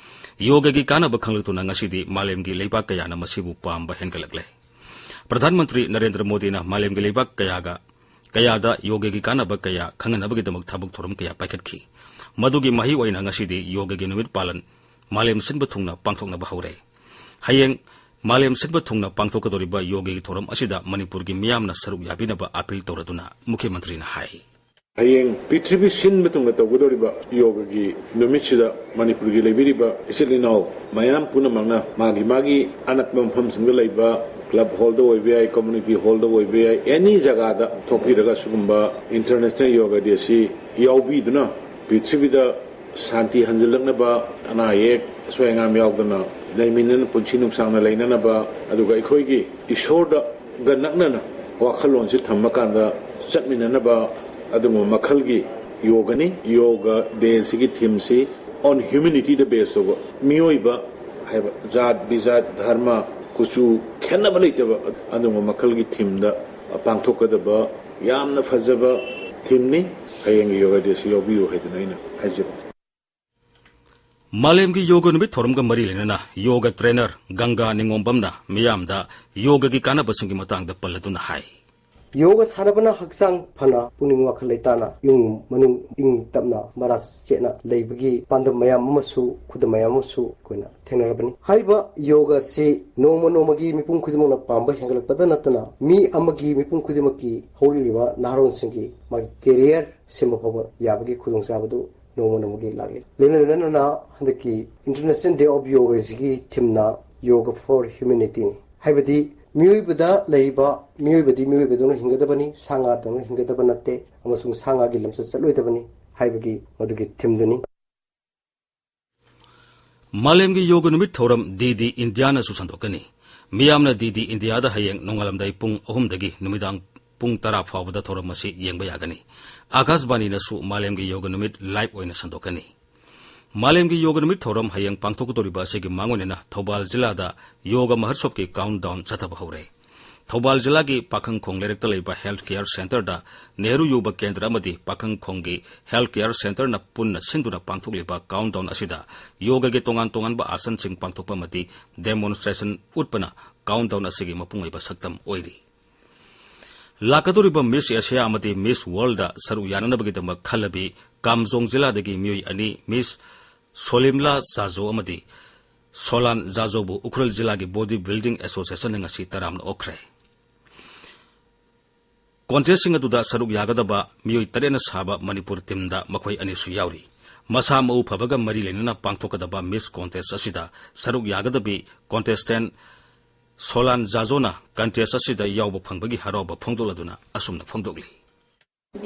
ꯌꯣꯒꯒꯤ ꯀꯥꯟꯅꯕ ꯈꯪꯂꯛꯇꯨꯅ ꯉꯁꯤꯗꯤ ꯃꯥꯂꯦꯝꯒꯤ ꯂꯩꯕꯥꯛ ꯀꯌꯥꯅ ꯃꯁꯤꯕꯨ ꯄꯥꯝꯕ ꯍꯦꯟꯒꯠꯂꯛꯂꯦ꯫ ꯄ꯭ꯔꯙꯥꯟ ꯃꯟꯇ꯭ꯔꯤ ꯅꯔꯦꯟꯗ꯭ꯔ ꯃꯣꯗꯤꯅ ꯃꯥꯂꯦꯝꯒꯤ ꯂꯩꯕꯥꯛ ꯀꯌꯥꯒ, ꯀꯌꯥꯗ ꯌꯣꯒꯒꯤ ꯀꯥꯟꯅꯕ ꯀꯌꯥ ꯈꯪꯍꯟꯅꯕꯒꯤꯗꯃꯛ ꯊꯕꯛ ꯊꯧꯔꯝ ꯀꯌꯥ ꯄꯥꯏꯈꯠꯈꯤ꯫ ꯃꯗꯨꯒꯤ ꯃꯍꯩ ꯑꯣꯏꯅ ꯉꯁꯤꯗꯤ ꯌꯣꯒꯒꯤ ꯅꯨꯃꯤꯠ ꯄꯥꯂꯟ ꯃꯥꯂꯦꯝ ꯁꯤꯟꯕ ꯊꯨꯡꯅ ꯄꯥꯡꯊꯣꯛꯅꯕ ꯍꯧꯔꯦ꯫ ꯍꯌꯦꯡ ꯃꯥꯂꯦꯝ ꯁꯤꯟꯕ ꯊꯨꯡꯅ ꯄꯥꯡꯊꯣꯛꯀꯗꯧꯔꯤꯕ ꯌꯣꯒꯒꯤ ꯊꯧꯔꯝ ꯑꯁꯤꯗ ꯃꯅꯤꯄꯨꯔꯒꯤ ꯃꯤꯌꯥꯝꯅ ꯁꯔꯨꯛ ꯌꯥꯕꯤꯅꯕ ꯑꯥꯄꯤꯜ ꯇꯧꯔꯗꯨꯅ ꯃꯨꯈ꯭ꯌ ꯃꯟꯇ꯭ꯔꯤꯅ ꯍꯥꯏ꯫ ꯍꯌꯦꯡ ꯄ꯭ꯔꯤꯊꯤꯕꯤ ꯁꯤꯟꯕ ꯊꯨꯡꯅ ꯇꯧꯒꯗꯧꯔꯤꯕ ꯌꯣꯒꯒꯤ ꯅꯨꯃꯤꯠꯁꯤꯗ ꯃꯅꯤꯄꯨꯔꯒꯤ ꯂꯩꯕꯤꯔꯤꯕ ꯏꯆꯤꯜ ꯏꯅꯥꯎ ꯃꯌꯥꯝ ꯄꯨꯝꯅꯃꯛꯅ ꯃꯥꯒꯤ ꯃꯥꯒꯤ ꯑꯅꯛꯄ ꯃꯐꯝꯁꯤꯡꯗ ꯂꯩꯕ club hallꯗ ꯑꯣꯏꯕ ꯌꯥꯏ, community hallꯗ ꯑꯣꯏꯕ ꯌꯥꯏ, any ꯖꯒꯥꯗ ꯊꯣꯛꯄꯤꯔꯒ ꯁꯤꯒꯨꯝꯕ International Yoga Day ꯑꯁꯤ ꯌꯥꯎꯕꯤꯗꯨꯅ ꯄ꯭ꯔꯤꯊꯤꯕꯤꯗ ꯁꯥꯟꯇꯤ ꯍꯟꯖꯤꯜꯂꯛꯅꯕ, ꯑꯅꯥ ꯑꯌꯦꯛ ꯑꯁꯣꯏ ꯑꯉꯥꯝ ꯌꯥꯎꯗꯅ ꯂꯩꯃꯤꯟꯅꯅ ꯄꯨꯟꯁꯤ ꯅꯨꯡꯁꯥꯡꯅ ꯂꯩꯅꯅꯕ, ꯑꯗꯨꯒ ꯑꯩꯈꯣꯏꯒꯤ ꯏꯁꯣꯔꯗꯒ ꯅꯛꯅꯅ ꯋꯥꯈꯜꯂꯣꯟꯁꯤ ꯊꯝꯃꯀꯥꯟꯗ ꯆꯠꯃꯤꯟꯅꯅꯕ ꯑꯗꯨꯒꯨꯝꯕ ꯃꯈꯜꯒꯤ ꯌꯣꯒꯅꯤ꯫ Yoga Dayꯁꯤꯒꯤ themeꯁꯤ on humanityꯗ base ꯇꯧꯕ, ꯃꯤꯑꯣꯏꯕ ꯍꯥꯏꯕ ꯖꯥꯠ ꯕꯤꯖꯥꯠ ꯙꯔꯃ ꯀꯨꯆꯨ ꯈꯦꯠꯅꯕ ꯂꯩꯇꯕ ꯑꯗꯨꯒꯨꯝꯕ ꯃꯈꯜꯒꯤ themeꯗ ꯄꯥꯡꯊꯣꯛꯀꯗꯕ ꯌꯥꯝꯅ ꯐꯖꯕ themeꯅꯤ꯫ ꯍꯌꯦꯡꯒꯤ Yoga Dayꯁꯤ ꯌꯥꯎꯕꯤꯌꯨ ꯍꯥꯏꯗꯅ ꯑꯩꯅ ꯍꯥꯏꯖꯕꯅꯤ꯫ ꯃꯥꯂꯦꯝꯒꯤ ꯌꯣꯒ ꯅꯨꯃꯤꯠ ꯊꯧꯔꯝꯒ ꯃꯔꯤ ꯂꯩꯅꯅ ꯌꯣꯒ trainer ꯒꯪꯒꯥ ꯅꯤꯉꯣꯝꯕꯝꯅ ꯃꯤꯌꯥꯝꯗ ꯌꯣꯒꯒꯤ ꯀꯥꯟꯅꯕꯁꯤꯡꯒꯤ ꯃꯇꯥꯡꯗ ꯄꯜꯂꯗꯨꯅ ꯍꯥꯏ꯫ ꯌꯣꯒ ꯁꯥꯟꯅꯕꯅ ꯍꯛꯆꯥꯡ ꯐꯅ, ꯄꯨꯛꯅꯤꯡ ꯋꯥꯈꯜ ꯂꯩꯇꯥꯅ, ꯏꯃꯨꯡ ꯃꯅꯨꯡ ꯏꯪ ꯇꯞꯅ ꯃꯔꯥ ꯆꯦꯠꯅ ꯂꯩꯕꯒꯤ ꯄꯥꯟꯗꯝ ꯃꯌꯥꯝ ꯑꯃꯁꯨ, ꯈꯨꯗꯝ ꯃꯌꯥꯝ ꯑꯃꯁꯨ ꯑꯩꯈꯣꯏꯅ ꯊꯦꯡꯅꯔꯕꯅꯤ꯫ ꯍꯥꯏꯔꯤꯕ ꯌꯣꯒ ꯑꯁꯤ ꯅꯣꯡꯃ ꯅꯣꯡꯃꯒꯤ ꯃꯤꯄꯨꯝ ꯈꯨꯗꯤꯡꯃꯛꯅ ꯄꯥꯝꯕ ꯍꯦꯟꯒꯠꯂꯛꯄꯗ ꯅꯠꯇꯅ, ꯃꯤ ꯑꯃꯒꯤ, ꯃꯤꯄꯨꯝ ꯈꯨꯗꯤꯡꯃꯛꯀꯤ ꯍꯧꯔꯛꯂꯤꯕ ꯅꯍꯥꯔꯣꯜꯁꯤꯡꯒꯤ ꯃꯥꯒꯤ career ꯁꯦꯝꯕ ꯐꯥꯎꯕ ꯌꯥꯕꯒꯤ ꯈꯨꯗꯣꯡꯆꯥꯕꯗꯨ ꯅꯣꯡꯃ ꯅꯣꯡꯃꯒꯤ ꯂꯥꯛꯂꯤ꯫ ꯂꯣꯏꯅ ꯂꯣꯏꯅꯅ ꯍꯟꯗꯛꯀꯤ International Day of Yogaꯁꯤꯒꯤ themeꯅ Yoga for Humanityꯅꯤ꯫ ꯍꯥꯏꯕꯗꯤ ꯃꯤꯑꯣꯏꯕꯗ ꯂꯩꯔꯤꯕ, ꯃꯤꯑꯣꯏꯕꯗꯤ ꯃꯤꯑꯣꯏꯕꯗꯧꯅ ꯍꯤꯡꯒꯗꯕꯅꯤ, ꯁꯥ ꯉꯥꯗꯧꯅ ꯍꯤꯡꯒꯗꯕ ꯅꯠꯇꯦ, ꯑꯃꯁꯨꯡ ꯁꯥ ꯉꯥꯒꯤ ꯂꯝꯆꯠ ꯆꯠꯂꯣꯏꯗꯕꯅꯤ ꯍꯥꯏꯕꯒꯤ ꯃꯗꯨꯒꯤ themeꯗꯨꯅꯤ꯫ ꯃꯥꯂꯦꯝꯒꯤ ꯌꯣꯒ ꯅꯨꯃꯤꯠ ꯊꯧꯔꯝ ꯗꯤ ꯗꯤ ꯏꯟꯗꯤꯌꯥꯅꯁꯨ ꯁꯟꯗꯣꯛꯀꯅꯤ꯫ ꯃꯤꯌꯥꯝꯅ ꯗꯤ ꯗꯤ ꯏꯟꯗꯤꯌꯥꯗ ꯍꯌꯦꯡ ꯅꯣꯡꯉꯥꯜꯂꯝꯗꯥꯏ ꯄꯨꯡ ꯑꯍꯨꯝꯗꯒꯤ ꯅꯨꯃꯤꯗꯥꯡ ꯄꯨꯡ ꯇꯔꯥ ꯐꯥꯎꯕꯗ ꯊꯧꯔꯝ ꯑꯁꯤ ꯌꯦꯡꯕ ꯌꯥꯒꯅꯤ꯫ ꯑꯥꯀꯥꯁꯕꯥꯅꯤꯅꯁꯨ ꯃꯥꯂꯦꯝꯒꯤ ꯌꯣꯒ ꯅꯨꯃꯤꯠ ꯂꯥꯏꯚ ꯑꯣꯏꯅ ꯁꯟꯗꯣꯛꯀꯅꯤ꯫ ꯃꯥꯂꯦꯝꯒꯤ ꯌꯣꯒ ꯅꯨꯃꯤꯠ ꯊꯧꯔꯝ ꯍꯌꯦꯡ ꯄꯥꯡꯊꯣꯛꯀꯗꯧꯔꯤꯕ ꯑꯁꯤꯒꯤ ꯃꯥꯡꯑꯣꯏꯅꯅ ꯊꯧꯕꯥꯜ ꯖꯤꯂꯥꯗ ꯌꯣꯒ ꯃꯍꯣꯠꯁꯣꯞꯀꯤ ꯀꯥꯎꯟ ꯗꯥꯎꯟ ꯆꯠꯊꯕ ꯍꯧꯔꯦ꯫ ꯊꯧꯕꯥꯜ ꯖꯤꯂꯥꯒꯤ ꯄꯥꯈꯪꯈꯣꯡ ꯂꯩꯔꯛꯇ ꯂꯩꯕ ꯍꯦꯜꯊ ꯀꯦꯌꯔ ꯁꯦꯟꯇꯔꯗ ꯅꯦꯍꯔꯨ ꯌꯣꯒ ꯀꯦꯟꯗ꯭ꯔ ꯑꯃꯗꯤ ꯄꯥꯈꯪꯈꯣꯡꯒꯤ ꯍꯦꯜꯊ ꯀꯦꯌꯔ ꯁꯦꯟꯇꯔꯅ ꯄꯨꯟꯅ ꯁꯤꯟꯗꯨꯅ ꯄꯥꯡꯊꯣꯛꯂꯤꯕ ꯀꯥꯎꯟ ꯗꯥꯎꯟ ꯑꯁꯤꯗ ꯌꯣꯒꯒꯤ ꯇꯣꯉꯥꯟ ꯇꯣꯉꯥꯟꯕ ꯑꯥꯁꯟꯁꯤꯡ ꯄꯥꯡꯊꯣꯛꯄ ꯑꯃꯗꯤ ꯗꯦꯃꯣꯟꯁꯇ꯭ꯔꯦꯁꯟ ꯎꯠꯄꯅ ꯀꯥꯎꯟ ꯗꯥꯎꯟ ꯑꯁꯤꯒꯤ ꯃꯄꯨꯡ ꯑꯣꯏꯕ ꯁꯛꯇꯝ ꯑꯣꯏꯔꯤ꯫ ꯂꯥꯛꯀꯗꯧꯔꯤꯕ ꯃꯤꯁ ꯑꯦꯁꯤꯌꯥ ꯑꯃꯗꯤ ꯃꯤꯁ ꯋꯥꯔꯜꯗ ꯁꯔꯨꯛ ꯌꯥꯅꯅꯕꯒꯤꯗꯃꯛ ꯈꯜꯂꯕꯤ ꯀꯥꯝꯖꯣꯡ ꯖꯤꯂꯥꯗꯒꯤ ꯃꯤꯑꯣꯏ ꯑꯅꯤ, ꯃꯤꯁ ꯁꯣꯂꯤꯝꯂꯥ ꯖꯥꯖꯣ ꯑꯃꯗꯤ ꯁꯣꯂꯥꯟ ꯖꯥꯖꯣꯕꯨ ꯎꯈ꯭ꯔꯨꯜ ꯖꯤꯂꯥꯒꯤ ꯕꯣꯗꯤ ꯕꯤꯜꯗꯤꯡ ꯑꯦꯁꯣꯁꯤꯌꯦꯁꯟꯅ ꯉꯁꯤ ꯇꯔꯥꯝꯅ ꯑꯣꯛꯈ꯭ꯔꯦ꯫ ꯀꯣꯟꯇꯦꯁꯁꯤꯡ ꯑꯗꯨꯗ ꯁꯔꯨꯛ ꯌꯥꯒꯗꯕ ꯃꯤꯑꯣꯏ ꯇꯔꯦꯠꯅ ꯁꯥꯕ ꯃꯅꯤꯄꯨꯔ ꯇꯤꯝꯗ ꯃꯈꯣꯏ ꯑꯅꯤꯁꯨ ꯌꯥꯎꯔꯤ꯫ ꯃꯁꯥ ꯃꯎ ꯐꯕꯒ ꯃꯔꯤ ꯂꯩꯅꯅ ꯄꯥꯡꯊꯣꯛꯀꯗꯕ ꯃꯤꯁ ꯀꯣꯟꯇꯦꯁ ꯑꯁꯤꯗ ꯁꯔꯨꯛ ꯌꯥꯒꯗꯕꯤ ꯀꯣꯟꯇꯦꯁꯇꯦꯟ ꯁꯣꯂꯥꯟ ꯖꯥꯖꯣꯅ ꯀꯟꯇꯦꯁ ꯑꯁꯤꯗ ꯌꯥꯎꯕ ꯐꯪꯕꯒꯤ ꯍꯔꯥꯎꯕ ꯐꯣꯡꯗꯣꯛꯂꯗꯨꯅ ꯑꯁꯨꯝꯅ ꯐꯣꯡꯗꯣꯛꯂꯤ꯫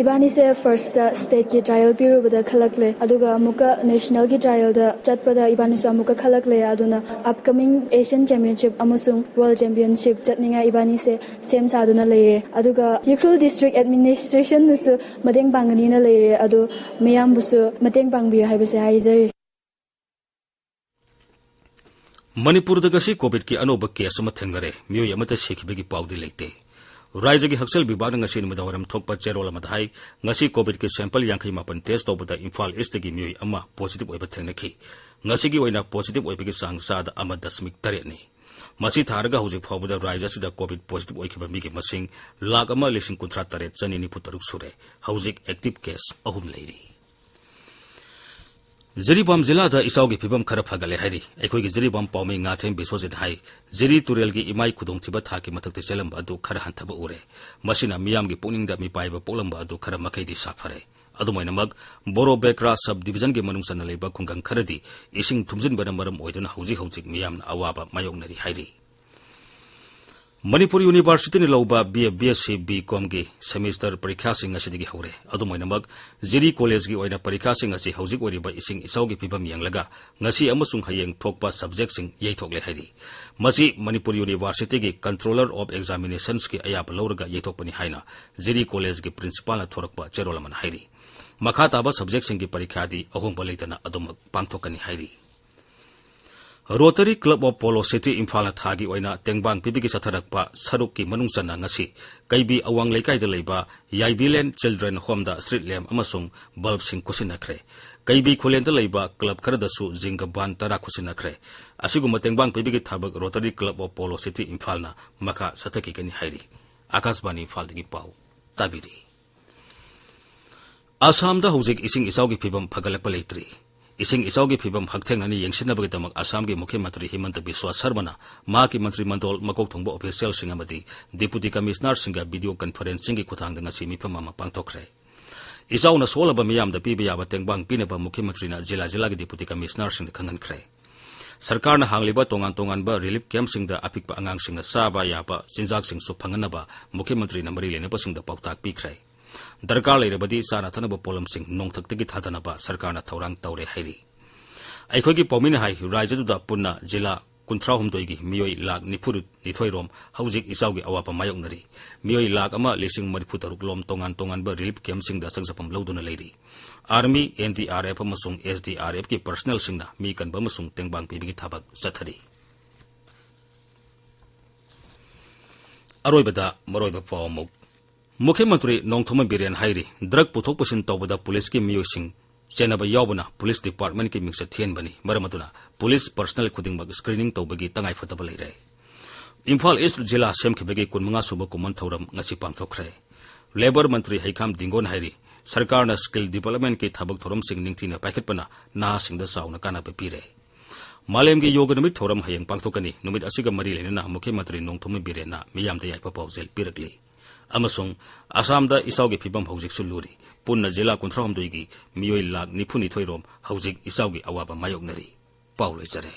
ꯏꯕꯥꯅꯤꯁꯦ ꯐꯥꯔꯁꯇ ꯁ꯭ꯇꯦꯠꯀꯤ ꯇ꯭ꯔꯥꯏꯌꯦꯜ ꯄꯤꯔꯨꯕꯗ ꯈꯜꯂꯛꯂꯦ, ꯑꯗꯨꯒ ꯑꯃꯨꯛꯀ ꯅꯦꯁꯅꯦꯜꯒꯤ ꯇ꯭ꯔꯥꯏꯌꯦꯜꯗ ꯆꯠꯄꯗ ꯏꯕꯥꯅꯤꯁꯨ ꯑꯃꯨꯛꯀ ꯈꯜꯂꯛꯂꯦ꯫ ꯑꯗꯨꯅ ꯑꯞꯀꯃꯤꯡ ꯑꯦꯁꯤꯌꯥꯟ ꯆꯦꯝꯄꯤꯌꯟꯁꯤꯞ ꯑꯃꯁꯨꯡ ꯋꯥꯔꯜ ꯆꯦꯝꯄꯤꯌꯟꯁꯤꯞ ꯆꯠꯅꯤꯡꯉꯥꯏ ꯏꯕꯥꯅꯤꯁꯦ ꯁꯦꯝ ꯁꯥꯗꯨꯅ ꯂꯩꯔꯦ꯫ ꯑꯗꯨꯒ ꯎꯈ꯭ꯔꯨꯜ ꯗꯤꯁꯇ꯭ꯔꯤꯛ ꯑꯦꯗꯃꯤꯅꯤꯁꯇ꯭ꯔꯦꯁꯟꯅꯁꯨ ꯃꯇꯦꯡ ꯄꯥꯡꯒꯅꯤꯅ ꯂꯩꯔꯦ꯫ ꯑꯗꯨ ꯃꯌꯥꯝꯕꯨꯁꯨ ꯃꯇꯦꯡ ꯄꯥꯡꯕꯤꯌꯨ ꯍꯥꯏꯕꯁꯦ ꯍꯥꯏꯖꯔꯤ꯫ ꯃꯅꯤꯄꯨꯔꯗ ꯉꯁꯤ ꯀꯣꯚꯤꯗꯀꯤ ꯑꯅꯧꯕ ꯀꯦꯁ ꯑꯃ ꯊꯦꯡꯅꯔꯦ꯫ ꯃꯤꯑꯣꯏ ꯑꯃꯠꯇ ꯁꯤꯈꯤꯕꯒꯤ ꯄꯥꯎꯗꯤ ꯂꯩꯇꯦ꯫ ꯔꯥꯏꯖꯒꯤ ꯍꯛꯁꯦꯜ ꯕꯤꯚꯥꯒꯅ ꯉꯁꯤ ꯅꯨꯃꯤꯗꯥꯡꯋꯥꯏꯔꯝ ꯊꯣꯛꯄ ꯆꯦꯔꯣꯜ ꯑꯃꯗ ꯍꯥꯏ, ꯉꯁꯤ ꯀꯣꯚꯤꯗꯀꯤ ꯁꯦꯝꯄꯜ ꯌꯥꯡꯈꯩ ꯃꯥꯄꯟ ꯇꯦꯁ ꯇꯧꯕꯗ ꯏꯝꯐꯥꯜ ꯏꯁꯇꯒꯤ ꯃꯤꯑꯣꯏ ꯑꯃ ꯄꯣꯖꯤꯇꯤꯚ ꯑꯣꯏꯕ ꯊꯦꯡꯅꯈꯤ꯫ ꯉꯁꯤꯒꯤ ꯑꯣꯏꯅ ꯄꯣꯖꯤꯇꯤꯚ ꯑꯣꯏꯕꯒꯤ ꯆꯥꯡ ꯆꯥꯗ ꯑꯃ ꯗꯁꯃꯤꯛ ꯇꯔꯦꯠꯅꯤ꯫ ꯃꯁꯤ ꯊꯥꯔꯒ ꯍꯧꯖꯤꯛ ꯐꯥꯎꯕꯗ ꯔꯥꯏꯖ ꯑꯁꯤꯗ ꯀꯣꯚꯤꯗ ꯄꯣꯖꯤꯇꯤꯚ ꯑꯣꯏꯈꯤꯕ ꯃꯤꯒꯤ ꯃꯁꯤꯡ ꯂꯥꯈ ꯑꯃ ꯂꯤꯁꯤꯡ ꯀꯨꯟꯊ꯭ꯔꯥ ꯇꯔꯦꯠ ꯆꯅꯤ ꯅꯤꯐꯨ ꯇꯔꯨꯛ ꯁꯨꯔꯦ꯫ ꯍꯧꯖꯤꯛ ꯑꯦꯛꯇꯤꯚ ꯀꯦꯁ ꯑꯍꯨꯝ ꯂꯩꯔꯤ꯫ ꯖꯤꯔꯤꯕꯥꯝ ꯖꯤꯂꯥꯗ ꯏꯆꯥꯎꯒꯤ ꯐꯤꯕꯝ ꯈꯔ ꯐꯒꯠꯂꯦ ꯍꯥꯏꯔꯤ꯫ ꯑꯩꯈꯣꯏꯒꯤ ꯖꯤꯔꯤꯕꯥꯝ ꯄꯥꯎꯃꯤ ꯉꯥꯊꯦꯝ ꯕꯤꯁ꯭ꯋꯖꯤꯠ ꯍꯥꯏ, ꯖꯤꯔꯤ ꯇꯨꯔꯦꯜꯒꯤ ꯏꯃꯥꯏ ꯈꯨꯗꯣꯡꯊꯤꯕ ꯊꯥꯛꯀꯤ ꯃꯊꯛꯇ ꯆꯦꯜꯂꯝꯕ ꯑꯗꯨ ꯈꯔ ꯍꯟꯊꯕ ꯎꯔꯦ꯫ ꯃꯁꯤꯅ ꯃꯤꯌꯥꯝꯒꯤ ꯄꯨꯛꯅꯤꯡꯗ ꯃꯤꯄꯥꯏꯕ ꯄꯣꯛꯂꯝꯕ ꯑꯗꯨ ꯈꯔ ꯃꯈꯩꯗꯤ ꯁꯥꯐꯔꯦ꯫ ꯑꯗꯨꯃꯥꯏꯅꯃꯛ, ꯕꯣꯔꯣ ꯕꯦꯀ꯭ꯔꯥ ꯁꯕ ꯗꯤꯚꯤꯖꯟꯒꯤ ꯃꯅꯨꯡ ꯆꯟꯅ ꯂꯩꯕ ꯈꯨꯡꯒꯪ ꯈꯔꯗꯤ ꯏꯁꯤꯡ ꯊꯨꯝꯖꯤꯟꯕꯅ ꯃꯔꯝ ꯑꯣꯏꯗꯨꯅ ꯍꯧꯖꯤꯛ ꯍꯧꯖꯤꯛ ꯃꯤꯌꯥꯝꯅ ꯑꯋꯥꯕ ꯃꯥꯌꯣꯛꯅꯔꯤ ꯍꯥꯏꯔꯤ꯫ ꯃꯅꯤꯄꯨꯔ ꯌꯨꯅꯤꯚꯔꯁꯤꯇꯤꯅ ꯂꯧꯕ B A, B S C, B ꯀꯣꯝꯒꯤ semester ꯄꯔꯤꯈꯥꯁꯤꯡ ꯉꯁꯤꯗꯒꯤ ꯍꯧꯔꯦ꯫ ꯑꯗꯨꯝ ꯑꯣꯏꯅꯃꯛ, ꯖꯤꯔꯤ ꯀꯣꯂꯦꯖꯒꯤ ꯑꯣꯏꯅ ꯄꯔꯤꯈꯥꯁꯤꯡ ꯑꯁꯤ ꯍꯧꯖꯤꯛ ꯑꯣꯏꯔꯤꯕ ꯏꯁꯤꯡ ꯏꯆꯥꯎꯒꯤ ꯐꯤꯕꯝ ꯌꯦꯡꯂꯒ ꯉꯁꯤ ꯑꯃꯁꯨꯡ ꯍꯌꯦꯡ ꯊꯣꯛꯄ ꯁꯕꯖꯦꯛꯁꯤꯡ ꯌꯩꯊꯣꯛꯂꯦ ꯍꯥꯏꯔꯤ꯫ ꯃꯁꯤ ꯃꯅꯤꯄꯨꯔ ꯌꯨꯅꯤꯚꯔꯁꯤꯇꯤꯒꯤ Controller of Examinationsꯀꯤ ꯑꯌꯥꯕ ꯂꯧꯔꯒ ꯌꯩꯊꯣꯛꯄꯅꯤ ꯍꯥꯏꯅ ꯖꯤꯔꯤ ꯀꯣꯂꯦꯖꯒꯤ ꯄ꯭ꯔꯤꯟꯁꯤꯄꯥꯜꯅ ꯊꯣꯔꯛꯄ ꯆꯦꯔꯣꯜ ꯑꯃꯅ ꯍꯥꯏꯔꯤ꯫ ꯃꯈꯥ ꯇꯥꯕ ꯁꯕꯖꯦꯛꯁꯤꯡꯒꯤ ꯄꯔꯤꯈꯥꯗꯤ ꯑꯍꯣꯡꯕ ꯂꯩꯇꯅ ꯑꯗꯨꯃꯛ ꯄꯥꯡꯊꯣꯛꯀꯅꯤ ꯍꯥꯏꯔꯤ꯫ Rotary Club of Polo City ꯏꯝꯐꯥꯜꯅ ꯊꯥꯒꯤ ꯑꯣꯏꯅ ꯇꯦꯡꯕꯥꯡ ꯄꯤꯕꯒꯤ ꯆꯠꯊꯔꯛꯄ ꯁꯔꯨꯛꯀꯤ ꯃꯅꯨꯡ ꯆꯟꯅ ꯉꯁꯤ ꯀꯩꯕꯤ ꯑꯋꯥꯡ ꯂꯩꯀꯥꯏꯗ ꯂꯩꯕ ꯌꯥꯏꯕꯤꯂꯦꯟ Children Homeꯗ street lamp ꯑꯃꯁꯨꯡ bulbꯁꯤꯡ ꯈꯨꯠꯁꯤꯟꯅꯈ꯭ꯔꯦ꯫ ꯀꯩꯕꯤ ꯈꯨꯂꯦꯟꯗ ꯂꯩꯕ club ꯈꯔꯗꯁꯨ ꯖꯤꯡꯒ ꯕꯥꯟ ꯇꯔꯥ ꯈꯨꯠꯁꯤꯟꯅꯈ꯭ꯔꯦ꯫ ꯑꯁꯤꯒꯨꯝꯕ ꯇꯦꯡꯕꯥꯡ ꯄꯤꯕꯒꯤ ꯊꯕꯛ Rotary Club of Polo City ꯏꯝꯐꯥꯜꯅ ꯃꯈꯥ ꯆꯠꯊꯈꯤꯒꯅꯤ ꯍꯥꯏꯔꯤ꯫ ꯑꯀꯥꯁꯕꯥꯅꯤ ꯏꯝꯐꯥꯜꯗꯒꯤ ꯄꯥꯎ ꯇꯥꯕꯤꯔꯤ꯫ ꯑꯁꯥꯝꯗ ꯍꯧꯖꯤꯛ ꯏꯁꯤꯡ ꯏꯆꯥꯎꯒꯤ ꯐꯤꯕꯝ ꯐꯒꯠꯂꯛꯄ ꯂꯩꯇ꯭ꯔꯤ꯫ ꯏꯁꯤꯡ ꯏꯆꯥꯎꯒꯤ ꯐꯤꯕꯝ ꯍꯛꯊꯦꯡꯅꯅ ꯌꯦꯡꯁꯤꯟꯅꯕꯒꯤꯗꯃꯛ ꯑꯁꯥꯝꯒꯤ ꯃꯨꯈ꯭ꯌ ꯃꯟꯇ꯭ꯔꯤ ꯍꯤꯃꯟꯇ ꯕꯤꯁ꯭ꯋ ꯁꯔꯃꯅ ꯃꯍꯥꯛꯀꯤ ꯃꯟꯇ꯭ꯔꯤ ꯃꯟꯗꯣꯜ ꯃꯀꯣꯛ ꯊꯣꯡꯕ officialꯁꯤꯡ ꯑꯃꯗꯤ deputy commissionerꯁꯤꯡꯒ video conferencingꯒꯤ ꯈꯨꯠꯊꯥꯡꯗ ꯉꯁꯤ ꯃꯤꯐꯝ ꯑꯃ ꯄꯥꯡꯊꯣꯛꯈ꯭ꯔꯦ꯫ ꯏꯆꯥꯎꯅ ꯁꯣꯛꯂꯕ ꯃꯤꯌꯥꯝꯗ ꯄꯤꯕ ꯌꯥꯕ ꯇꯦꯡꯕꯥꯡ ꯄꯤꯅꯕ ꯃꯨꯈ꯭ꯌ ꯃꯟꯇ꯭ꯔꯤꯅ ꯖꯤꯂꯥ ꯖꯤꯂꯥꯒꯤ deputy commissionerꯁꯤꯡꯗ ꯈꯪꯍꯟꯈ꯭ꯔꯦ꯫ ꯁꯔꯀꯥꯔꯅ ꯍꯥꯡꯂꯤꯕ ꯇꯣꯉꯥꯟ ꯇꯣꯉꯥꯟꯕ relief campꯁꯤꯡꯗ ꯑꯄꯤꯛꯄ ꯑꯉꯥꯡꯁꯤꯡꯅ ꯆꯥꯕ ꯌꯥꯕ ꯆꯤꯟꯖꯥꯛꯁꯤꯡꯁꯨ ꯐꯪꯍꯟꯅꯕ ꯃꯨꯈ꯭ꯌ ꯃꯟꯇ꯭ꯔꯤꯅ ꯃꯔꯤ ꯂꯩꯅꯕꯁꯤꯡꯗ ꯄꯥꯎꯇꯥꯛ ꯄꯤꯈ꯭ꯔꯦ꯫ ꯗꯔꯀꯥꯔ ꯂꯩꯔꯕꯗꯤ ꯆꯥꯅ ꯊꯛꯅꯕ ꯄꯣꯠꯂꯝꯁꯤꯡ ꯅꯣꯡꯊꯛꯇꯒꯤ ꯊꯥꯗꯅꯕ ꯁꯔꯀꯥꯔꯅ ꯊꯧꯔꯥꯡ ꯇꯧꯔꯦ ꯍꯥꯏꯔꯤ꯫ ꯑꯩꯈꯣꯏꯒꯤ ꯄꯥꯎꯃꯤꯅ ꯍꯥꯏ, ꯔꯥꯖ꯭ꯌꯗꯨꯗ ꯄꯨꯟꯅ ꯖꯤꯂꯥ ꯀꯨꯟꯊ꯭ꯔꯥꯍꯨꯝꯗꯣꯏꯒꯤ ꯃꯤꯑꯣꯏ ꯂꯥꯈ ꯅꯤꯐꯨ ꯅꯤꯊꯣꯏ ꯔꯣꯝ ꯍꯧꯖꯤꯛ ꯏꯆꯥꯎꯒꯤ ꯑꯋꯥꯕ ꯃꯥꯌꯣꯛꯅꯔꯤ꯫ ꯃꯤꯑꯣꯏ ꯂꯥꯈ ꯑꯃ ꯂꯤꯁꯤꯡ ꯃꯔꯤꯐꯨ ꯇꯔꯨꯛ ꯂꯣꯝ ꯇꯣꯉꯥꯟ ꯇꯣꯉꯥꯟꯕ relief campꯁꯤꯡꯗ ꯆꯪꯖꯐꯝ ꯂꯧꯗꯨꯅ ꯂꯩꯔꯤ꯫ Army, N D R F ꯑꯃꯁꯨꯡ S D R Fꯀꯤ personnelꯁꯤꯡꯅ ꯃꯤ ꯀꯟꯕ ꯑꯃꯁꯨꯡ ꯇꯦꯡꯕꯥꯡ ꯄꯤꯕꯒꯤ ꯊꯕꯛ ꯆꯠꯊꯔꯤ꯫ ꯑꯔꯣꯏꯕꯗ ꯃꯔꯨꯑꯣꯏꯕ ꯄꯥꯎ ꯑꯃꯨꯛ꯫ ꯃꯨꯈ꯭ꯌ ꯃꯟꯇ꯭ꯔꯤ ꯅꯣꯡꯊꯣꯝꯕꯝ ꯕꯤꯔꯦꯟ ꯍꯥꯏꯔꯤ, drug ꯄꯨꯊꯣꯛ ꯄꯨꯁꯤꯟ ꯇꯧꯕꯗ ꯄꯨꯂꯤꯁꯀꯤ ꯃꯤꯑꯣꯏꯁꯤꯡ ꯆꯦꯟꯅꯕ ꯌꯥꯎꯕꯅ ꯄꯨꯂꯤꯁ departmentꯀꯤ ꯃꯤꯡꯆꯠ ꯊꯤꯍꯟꯕꯅꯤ꯫ ꯃꯔꯝ ꯑꯗꯨꯅ ꯄꯨꯂꯤꯁ personnel ꯈꯨꯗꯤꯡꯃꯛ screening ꯇꯧꯕꯒꯤ ꯇꯉꯥꯏꯐꯗꯕ ꯂꯩꯔꯦ꯫ ꯏꯝꯐꯥꯜ East ꯖꯤꯂꯥ ꯁꯦꯝꯈꯤꯕꯒꯤ ꯀꯨꯟꯃꯉꯥ ꯁꯨꯕ ꯀꯨꯝꯑꯣꯟ ꯊꯧꯔꯝ ꯉꯁꯤ ꯄꯥꯡꯊꯣꯛꯈ꯭ꯔꯦ꯫ Labour ꯃꯟꯇ꯭ꯔꯤ ꯍꯩꯈꯥꯝ ꯗꯤꯡꯒꯣꯟ ꯍꯥꯏꯔꯤ, ꯁꯔꯀꯥꯔꯅ skill developmentꯀꯤ ꯊꯕꯛ ꯊꯧꯔꯝꯁꯤꯡ ꯅꯤꯡꯊꯤꯅ ꯄꯥꯏꯈꯠꯄꯅ ꯅꯍꯥꯁꯤꯡꯗ ꯆꯥꯎꯅ ꯀꯥꯟꯅꯕ ꯄꯤꯔꯦ꯫ ꯃꯥꯂꯦꯝꯒꯤ ꯌꯣꯒ ꯅꯨꯃꯤꯠ ꯊꯧꯔꯝ ꯍꯌꯦꯡ ꯄꯥꯡꯊꯣꯛꯀꯅꯤ꯫ ꯅꯨꯃꯤꯠ ꯑꯁꯤꯒ ꯃꯔꯤ ꯂꯩꯅꯅ ꯃꯨꯈ꯭ꯌ ꯃꯟꯇ꯭ꯔꯤ ꯅꯣꯡꯊꯣꯝꯕꯝ ꯕꯤꯔꯦꯟꯅ ꯃꯤꯌꯥꯝꯗ ꯌꯥꯏꯐ ꯄꯥꯎꯖꯦꯜ ꯄꯤꯔꯛꯂꯤ꯫ ꯑꯃꯁꯨꯡ ꯑꯁꯥꯝꯗ ꯏꯆꯥꯎꯒꯤ ꯐꯤꯕꯝ ꯍꯧꯖꯤꯛꯁꯨ ꯂꯨꯔꯤ꯫ ꯄꯨꯟꯅ ꯖꯤꯂꯥ ꯀꯨꯟꯊ꯭ꯔꯥꯍꯨꯝꯗꯣꯏꯒꯤ ꯃꯤꯑꯣꯏ ꯂꯥꯈ ꯅꯤꯐꯨꯅꯤꯊꯣꯏ ꯔꯣꯝ ꯍꯧꯖꯤꯛ ꯏꯆꯥꯎꯒꯤ ꯑꯋꯥꯕ ꯃꯥꯌꯣꯛꯅꯔꯤ꯫ ꯄꯥꯎ ꯂꯣꯏꯖꯔꯦ꯫